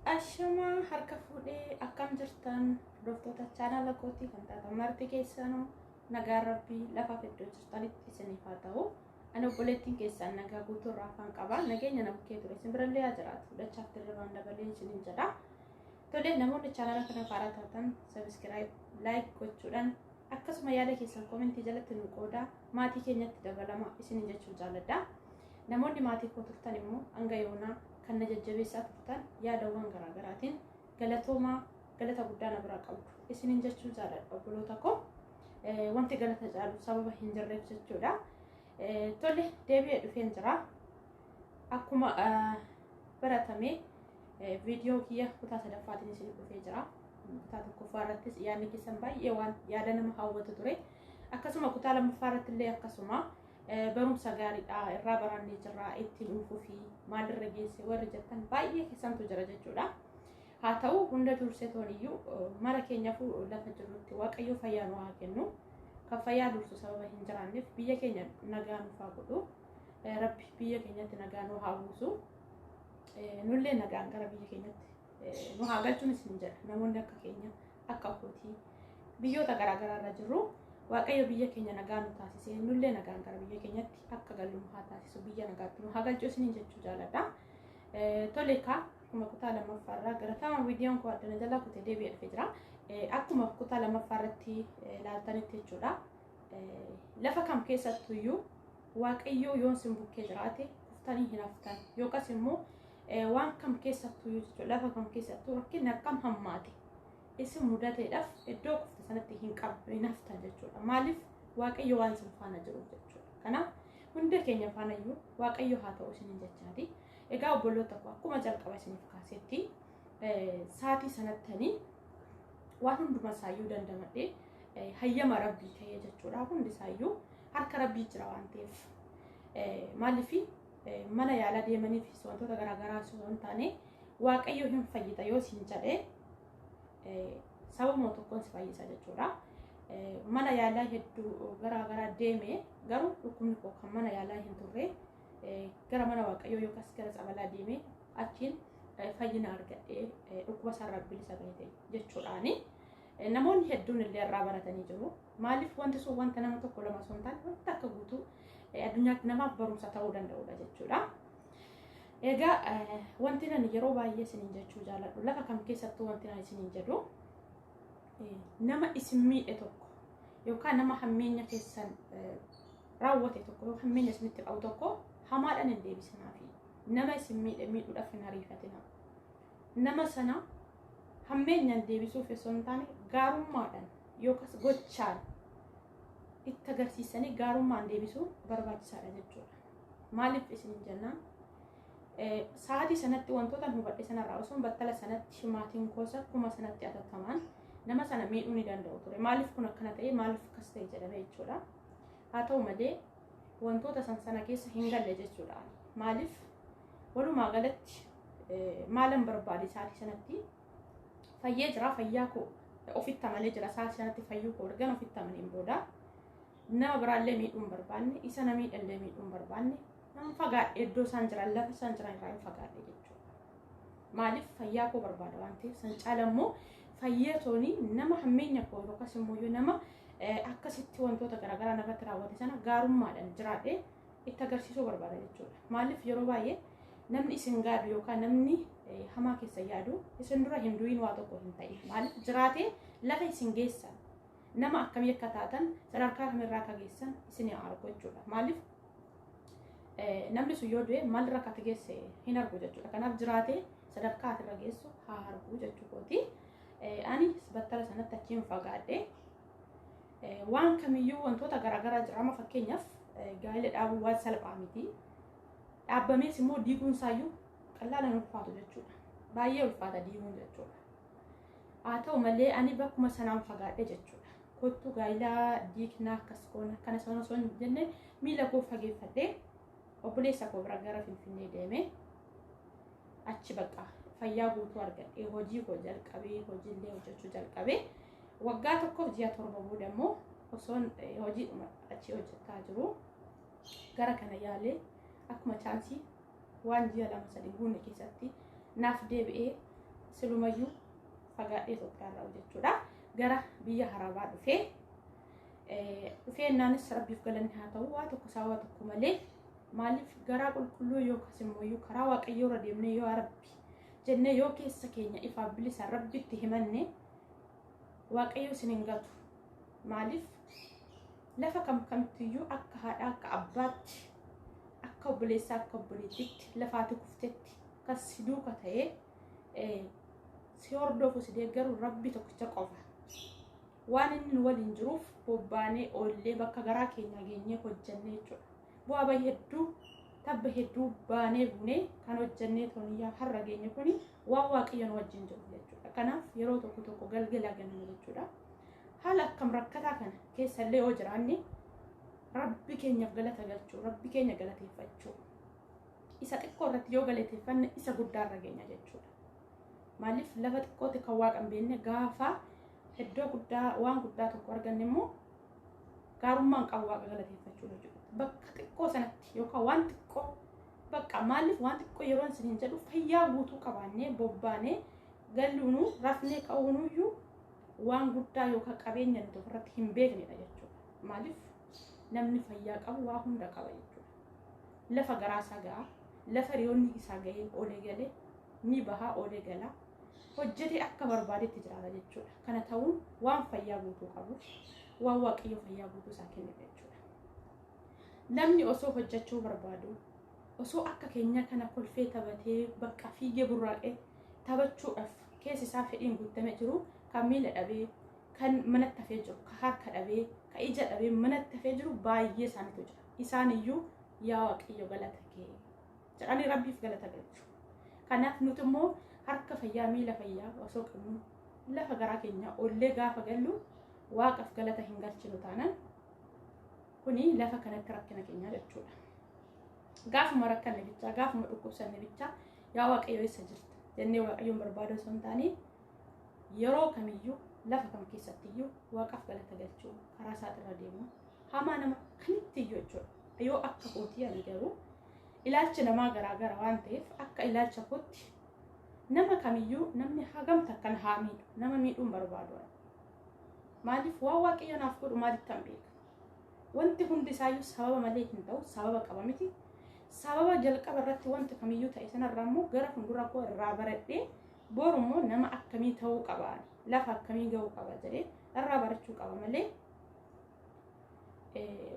Ashamaa harka fuudhee, akkam jirtan hordoftoota chaanala kootii kan taatan marti keessanuu? Nagaan Rabbii lafa iddoo jirtanitti isiniif haa ta'u. Ani obboleettiin keessan nagaa guutuu irraa afaan qaba. Nageenya na bukkee ture isin birallee haa jiraatu. Dachaaf dirribaan dabalee isiniin jedha. Tole, namoonni chaanala kana faaraa taatan subscribe, like gochuudhaan, akkasuma yaada keessan koomentii jalatti nu qoodaa, maatii keenyatti dabalama isiniin jechuun jaalladha. Namoonni maatii koo turtan immoo hanga yoonaa kan na jajjabeessaa turtan yaadawwan garaagaraatiin galatoomaa, galata guddaa na biraa qabdu isiniin jechuun jaalladha, obboloota koo. Wanti galata caalu sababa hin jirreef jechuudha. Tole, deebi'ee dhufeen jira. Akkuma baratame viidiyoo kiyya kutaa sadaffaatiin isin dhufee jira. Kutaa tokkoffaa irrattis yaadni keessan baay'ee waan yaada nama hawwatu ture. Akkasuma kutaa lammaffaa irratti illee akkasuma barumsa gaariidha, irraa barannee jirra, ittiin dhufuu fi maalirra geesse warri jettan baay'ee keessantu jira jechuudha. Haa ta'u, hunda dursee tooniyyuu mara keenyaafuu lafa jirrutti Waaqayyo fayyaa nu haa kennu. Kan fayyaa dursu sababa hin jiraanneef biyya keenya nagaa nuuf haa godhu. Rabbi biyya keenyatti nagaa nu haa buusu. Nullee nagaan gara biyya keenyatti nu haa galchuun isin jedha. Namoonni akka keenya, akka kootii biyyoota garaagaraa irra jirru, Waaqayyo biyya keenya nagaa nu taasisee nullee nagaan gara biyya keenyatti akka gallu nu haa taasisu, biyya nagaatti nu haa galchu isiniin jechuu jaaladha. Tole kaa, akkuma kutaa lammaffaarraa gara taama viidiyoon koo addana jalaa kutee deebi'ee dhufee jira. Akkuma kutaa lammaffaa irratti ilaaltanitti jechuudha. Lafa kam keessattuyyuu Waaqayyoo yoon sin bukkee jiraate kuftanii hin haftan, yookaas immoo waan kam keessattuyyuu jechuudha, lafa kam keessattuu rakkinni akkam hammaate isin mudateedhaaf iddoo kufte sanatti hin qabdu, hin haftan jechuudha. Maaliif? Waaqayyo waan isin faana jiruuf jechuudha. Kanaaf hunda keenya faanayyuu Waaqayyo haa ta'u isiniin jechaati. Egaa obboloota koo, akkuma jalqaba isiniif kaasetti, saatii sanattanii waan hunduma isaayyuu dandamadhee, hayyama Rabbii ta'ee jechuudha. Hundi isaayyuu harka Rabbii jira waan ta'eef. Maaliif mana yaalaa deemaniif wantoota garaagaraa osoo hin taane, Waaqayyo hin fayyita yoo siin jedhee sababuma tokkoon si fayyisa jechuudha. Mana yaalaa hedduu garaagaraa deeme, garuu dhukkubni koo kan mana yaalaa hin turre, gara mana Waaqayyoo yookaas gara tsabalaa deeme, achiin fayyina argadhee dhukkuba isaarraa bilisa bahee jechuudhaani. Namoonni hedduun illee irraa baratanii jiru. Maaliif? Wanti sun wanta nama tokko lama osoo hin taane, wanta akka guutuu addunyaatti namaaf barumsa ta'uu danda'udha jechuudha. Egaa wanti nani yeroo baay'ee isiniin jechuu jaaladhu, lafa kam keessattuu wanti nani isiniin jedhu, nama isin miidhe tokko yookaan nama hammeenya keessan raawwate tokko yookaan hammeenya isinitti qabu tokko hamaadhaan hin deebisinaafi. Nama isin miidhe miidhuudhaaf hin ariifatina. Nama sana hammeenyaan deebisuuf osoo hin taane, gaarummaadhaan yookaas gochaan itti agarsiisanii gaarummaan deebisuu barbaachisaadha jechuudha. Maaliif isin jennaan, sa'aatii sanatti wantoota hubadhe sanarraa osoo battala sanatti maatiin koosa akkuma sanatti atattamaan nama sana miidhuu ni danda'u ture. Maaliif kun akkana ta'e, maaliif akkas ta'e jedhame jechuudha. Haa ta'u malee wantoota san sana keessa hin galle jechuudha. Maaliif? Walumaa galatti maalan barbaade? Sa'aatii sanatti fayyee jira, fayyaa koo ofitti amanee jira. Sa'aatii sanatti fayyuu koo ergan ofitti amaneen booda nama biraallee miidhuu hin barbaanne, isa na miidhallee miidhuu hin barbaanne, nan fagaadhe. Iddoo isaan jiran, lafa isaan jiran irraa hin fagaadhe jechuudha. Maaliif? Fayyaa koo barbaada waan ta'eef. San caala immoo fayyee toonii nama hammeenya koo yookaas immoo nama akkasitti wantoota garaagaraa narratti raawwate sana gaarummaadhaan jiraadhee itti agarsiisuu barbaada jechuudha. Maaliif? Yeroo baay'ee namni isin gaadu yookaan namni hamaa keessa yaadu isin dura hin du'in waa tokko hin ta'in. Maaliif? Jiraatee lafa isin geessan, nama akkamii akka taatan, sadarkaa kamirraa akka geessan isin argu jechuudha. Maaliif? Namni sun yoo du'e maalirra akka geesse hin argu jechuudha. Kanaaf jiraatee sadarkaa atirra geessu haa argu jechuu kooti. Ani battala sanatti achiin fagaadhe. Waan kamiyyuu wantoota garaagaraa jira. Amma fakkeenyaaf gaa'ela dhaabuu waan salphaa miti. Dhaabbamees immoo diiguun isaayyuu qallaala hin ulfaatu jechuudha. Baay'ee ulfaata diiguun jechuudha. Haa ta'u malee ani bakkuma sanaan fagaadhe jechuudha. Kottu gaa'ilaa diignaa, akkas goona, akkana sana osoo hin jenne, miila koo fageeffadhee obboleessa koo bira gara Finfinnee deeme. Achi bakka fayyaa guutuu argadhee hojii koo jalqabee, hojiillee hojjechuu jalqabee, waggaa 1f ji'a 7 booda immoo osoon hojiidhuma achii hojjetaa jiru gara kana yaalee, akkuma chaansii waan ji'a 2 3 guunne keessatti naaf deebi'ee. Silumayyuu fagaadhee Itoophiyaarraa jechuudha. Gara biyya Arabaa dhufee dhufeennaanis rabbiif galanni haa ta'u, waa tokko isaa waa tokko malee. Maaliif? Garaa qulqulluu yookaas immoo karaa waaqayyoo irra deemnee, yoo rabbi jennee, yoo keessa keenya ifaaf bilisaan rabbitti himanne, waaqayyo isin hin gatu. Maaliif? Lafa kam kamittiyyuu akka haadhaa, akka abbaatti, akka obboleessaa, akka obboleettitti lafaati kuftetti kan si duuka ta'ee si hordofu, si deeggaru rabbi tokkicha qofa. Waan inni nu waliin jiruuf bobbaanee oollee bakka garaa keenya geenyee hojjannee jechuudha. Bu'aa bahii hedduu, tabba hedduu baanee buunee kan hojjannee tooniyyaa har'a geenye kuni waan waaqayyo nu wajjin jiru jechuudha. Kanaaf yeroo tokko tokko galgala ganama jechuudha. Haala akkam rakkataa kana keessallee yoo jiraanne, rabbi keenyaaf galata galchuu, rabbi keenya galateeffachuu. Isa xiqqoo irratti yoo galateeffanne, isa guddaarra geenya jechuudha. Maaliif? Lafa xiqqootti kan waaqa hin beekne gaafa iddoo guddaa waan guddaa tokko arganne immoo gaarummaan qabu waaqa galateeffachuu jechuudha. Bakka xiqqoo sanatti yookaan waan xiqqoo bakka, maaliif, waan xiqqoo yeroo isin hin jedhu, fayyaa guutuu qabaannee bobbaanee galluunuu rafnee ka'uunuyyuu waan guddaa yookaan qabeenya nuti ofirratti hin beeknedha jechuudha. Maaliif? Namni fayyaa qabu waa hunda qaba jechuudha. Lafa garaa isaa ga'a, lafa hiriyoonni isaa ga'ee oolee galee ni bahaa oolee gala. Hojjetee akka barbaadetti jiraata jechuudha. Kana ta'uun waan fayyaa guutuu qabuuf, waan waaqayyo fayyaa guutuu isaa kenne jechuudha. Namni osoo hojjechuu barbaadu, osoo akka keenya kana kolfee taphatee, bakka fiigee burraaqee taphachuudhaaf keessi isaa fedhiin guutamee jiru, kan miila dhabee, kan manatti hafee jiru, kan harka dhabee, kan ija dhabee manatti hafee jiru baay'ee isaaniitu jira. Isaan iyyuu "Yaa waaqayyo, galata kee" jedhanii rabbiif galata galchu. Kanaaf nuti immoo harka fayyaa, miila fayyaa osoo qabnu lafa garaa keenya ollee gaafa gallu waaqaaf galata hin galchinu taanaan, kuni lafa kanatti rakkina keenya jechuudha. Gaafuma rakkanne bichaa, gaafuma dhukkubsanne bichaa "Yaa waaqayyo, eessa jirta?" jennee waaqayyoon barbaadu osoo hin taane, yeroo kamiyyuu lafa kam keessattiyyuu waaqaaf galata galchuu, karaa isaatirra deemu, hamaa nama kamittiyyuu jechuudha. Yoo akka kootii, ani garuu ilaalchi namaa garaagara waan ta'eef, akka ilaalcha kootti nama kamiyyuu namni hagam takkan haa miidhu, nama miidhuun barbaadu. Maaliif? Waan waaqayyo naaf godhu maalittan beeka? Wanti hundi isaayyuu sababa malee hin ta'u, sababa qaba miti. Sababa jalqaba irratti wanta kamiyyuu ta'e sanarraa immoo gara fuuldura koo irraa baradhee, boru immoo nama akkamii ta'uu qaba, lafa akkamii ga'uu qaba jedhee irraa barachuu qaba malee,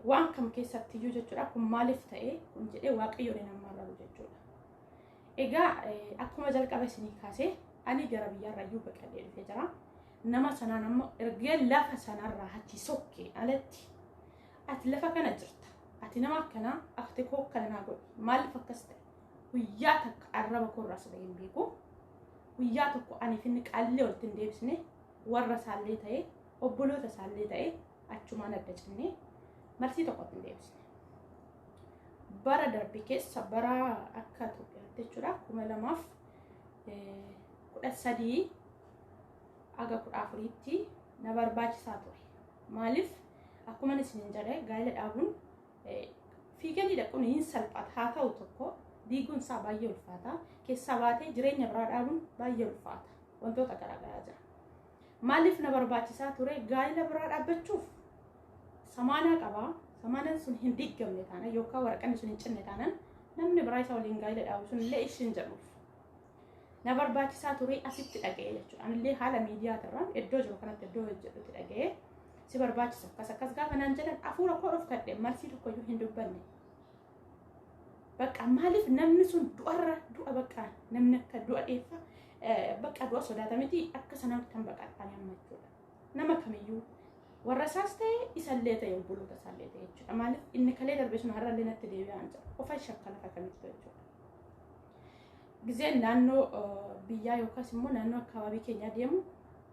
waan kam keessattiyyuu jechuudha, kun maaliif ta'e kun jedhee waaqayyoon hin ammarrabu jechuudha. Egaa akkuma jalqaba isinii kaasee, ani gara biyyaarrayyuu baqadhee dhufee jira. Nama sanaan amma ergee lafa sanarraa achi sokkee alatti, "Ati lafa kana jirta, ati nama akkanaa, ati koo akkana naa godhi, maaliif akkas ta'e?" Guyyaa takka arraba koorraa saba hin beeku. Guyyaa tokko aniif inni qaallee walitti hin deebisne. Warra isaallee ta'e, obboloota isaallee ta'e, achumaan adda cinnee marsii tokkotti hin deebisne. Bara darbe keessa, bara akka Itoophiyaatti jechuudha, 2013 aga 14tti na barbaachisaa ture. Maaliif? Akkuma isiniin jedhe, gaa'ela dhaabuun fiiganii dhaquun hin salphata, haa ta'u tokko diiguun isaa baay'ee ulfaata. Keessaa baatee jireenya biraa dhaabuun baay'ee ulfaata. Wantoota garaagaraa jira. Maaliif na barbaachisaa ture? Gaa'ela biraa dhaabbachuuf samaanaa qabaa. Samaanaan sun hin diigamne taanaan yookaan waraqanni sun hin cinne taanaan, namni biraa isa waliin gaa'ela dhaabu sun illee ishiin jedhuuf. Na barbaachisaa ture, asitti dhaga'ee jechuudha. Anillee haala miidiyaatirraan iddoo jiru kanatti, iddoo hojjedhutti dhaga'ee, "Si barbaachisa akkas akkas" gaafa naan jedhan, hafuura koo dhofkadhe, marsii tokkoyyuu hin dubbanne. Bakka maaliif? Namni sun du'arra du'a, bakka namni akka du'a dheeffa, bakka du'a sodaata miti, akka sanaatti kan baqadhaan amma jechuudha. Nama kamiyyuu, warra isaas ta'e, isallee ta'e, obboloota isaallee ta'e jechuudha. Maaliif? Inni kalee darbe sun har'allee natti deebi'aa jira. Ofa shakka lafa kamitti jechuudha. Gizeen naannoo biyyaa yookaas immoo naannoo akkaabaabii keenyaa deemu,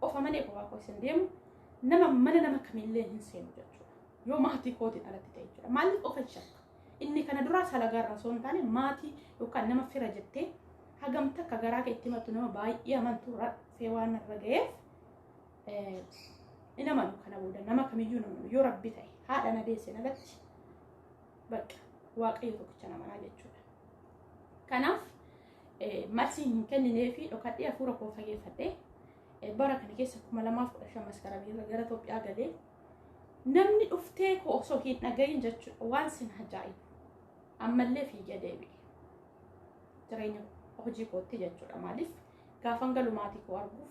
ofa malee kophaa koo isin deemu, nama mana nama kamillee hin seenu jechuudha. Yoo maatii kootiin alatti ta'e jechuudha. Maaliif? Ofa shakka. Inni kana duraa salagaarra osoo hin taane, maatii yookaan nama fira jettee hagam takka garaa kee itti himattu, nama baay'ee amantu irra dhufee waan irra ga'eef, hin amanu. Kana booda nama kamiyyuu hin amanu. Yoo rabbi ta'e, haadha na deesse alatti, bakka waaqayyo tokkicha namanaa jechuudha. Kanaaf Malsi hin kenninee fi dhokadhee hafuura koo fageeffadhee bara kana keessa 2015 Maskaramii gara Itoophiyaa galee namni dhuftee koo osoo hin dhagahin jechuudha waan sin ajaa'ibu ammallee fiigee deebi'e. Jireenya hojii kootti jechuudha. Maaliif gaafan galu maatii koo arguuf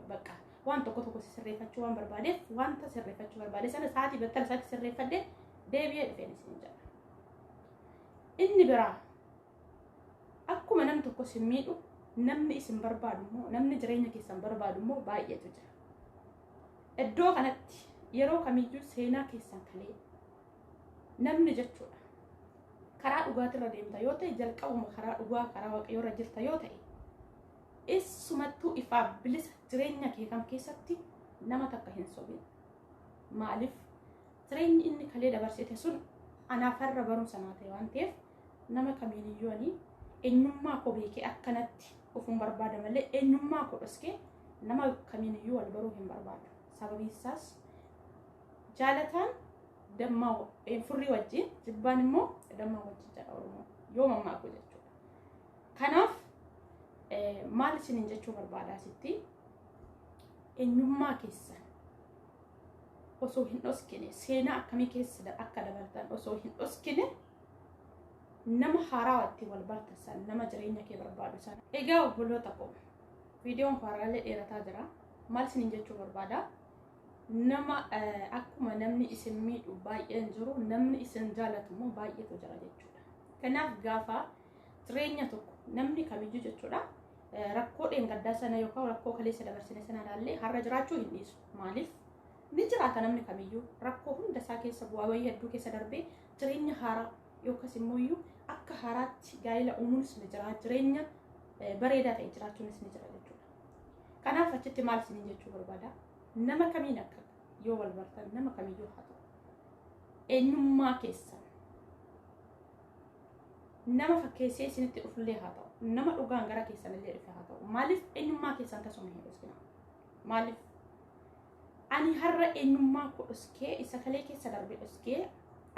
bakka waan tokko tokko sirreeffachuu waan barbaadeef wanta sirreeffachuu barbaade sana sa'aatii battala isaatti sirreeffadhee deebi'ee dhufeen isin jedha. Inni biraa akkuma nam tokko isin miidhu namni isin barbaadu immoo namni jireenya keessan barbaadu immoo baay'eetu jira. Iddoo kanatti yeroo kamiyyuu seenaa keessan kalee namni jechuudha. Karaa dhugaatirra deemta yoo ta'e jalqabuma karaa dhugaa karaa waaqayyoorra jirta yoo ta'e issumattuu ifaaf bilisa jireenya kee kam keessatti nama takka hin sobin. Maaliif jireenyi inni kalee dabarsite sun anaafarra barumsa naa ta'e waan ta'eef nama kamiiniyyuu ani eenyummaa koo beekee akkanatti ofuun barbaada malee eenyummaa koo dhoskee nama kamiiniyyuu wal baruu hin barbaadu. Sababiin isaas jaalataan dammaa furrii wajjin jibbaan immoo dammaa wajjin jedha Oromoo yoo mammaaku jechuudha. Kanaaf maal isiniin jechuu barbaada asitti eenyummaa keessan osoo hin dhoskine seenaa akkamii keessa akka dabartan osoo hin dhoskine nama haaraa itti wal bartan sana nama jireenya kee barbaadu sana. Egaa obboloota koo viidiyoon koo har'aallee dheerataa jira. Maal isiniin jechuu barbaada? Nama akkuma namni isin miidhu baay'een jiru namni isin jaalatu immoo baay'eetu jira jechuudha. Kanaaf gaafa jireenya tokko namni kamiyyuu jechuudha rakkoo dheengaddaa sana yookaan rakkoo kaleessa dabarsine sana ilaallee har'a jiraachuu hin dhiisu. Maaliif? Ni jiraata namni kamiyyuu rakkoo hunda isaa keessa bu'aa bayii hedduu keessa darbee jireenya haaraa yookaas immoo akka haaraatti gaa'ela uumuunis ni jira jireenya bareedaa ta'e jiraachuunis ni jira jechuudha. Kanaaf achitti maal isiniin jechuu barbaada? Nama kamiin akka yoo wal bartan nama kamiyyuu haa ta'u eenyummaa keessan nama fakkeessee isinitti dhufullee haa ta'u nama dhugaan gara keessanillee dhufe haa ta'u maaliif eenyummaa keessan tasuma hin dhoskina? Maaliif ani har'a eenyummaa koo dhoskee isa kalee keessa darbe dhoskee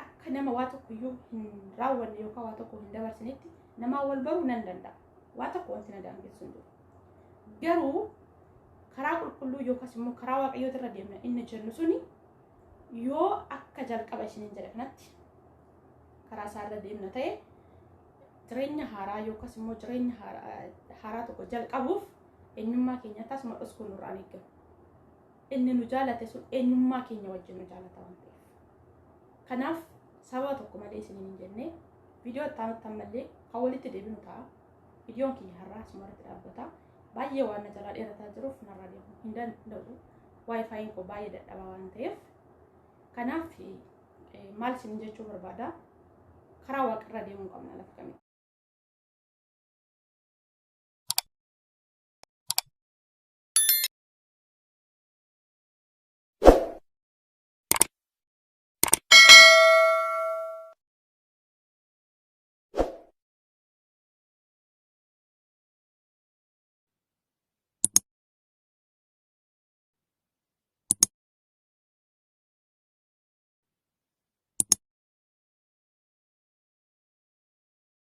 akka nama waa tokko iyyuu hin raawwanne yookaan waa tokko hin dabarsinetti namaa wal baruu nan danda'a. Waa tokko wanti na daangessu hin jiru. Garuu karaa qulqulluu yookaas immoo karaa waaqayyoota irra deemna inni jennu suni yoo akka jalqaba isiniin jedhe kanatti karaa isaa irra deemna ta'e jireenya haaraa yookaas immoo jireenya haaraa tokko jalqabuuf eenyummaa keenya tasuma dhoskuun nurraan eegamu. Inni nu jaalate sun eenyummaa keenya wajjin nu jaalata waan ta'eef. Kanaaf sababa tokko malee isiniin hin jenne viidiyoo itti aanutti ammallee kan walitti deebinu ta'a. Viidiyoon kiyya har'aa asuma irratti dhaabbata. Baay'ee waan na jalaa dheerataa jiruuf narraa deemuu hin danda'u. Waayifaayiin koo baay'ee dadhabaa waan ta'eef. Kanaaf maal isiniin jechuu barbaada? Karaa waaqarra deemuu qabna lafa kamitti.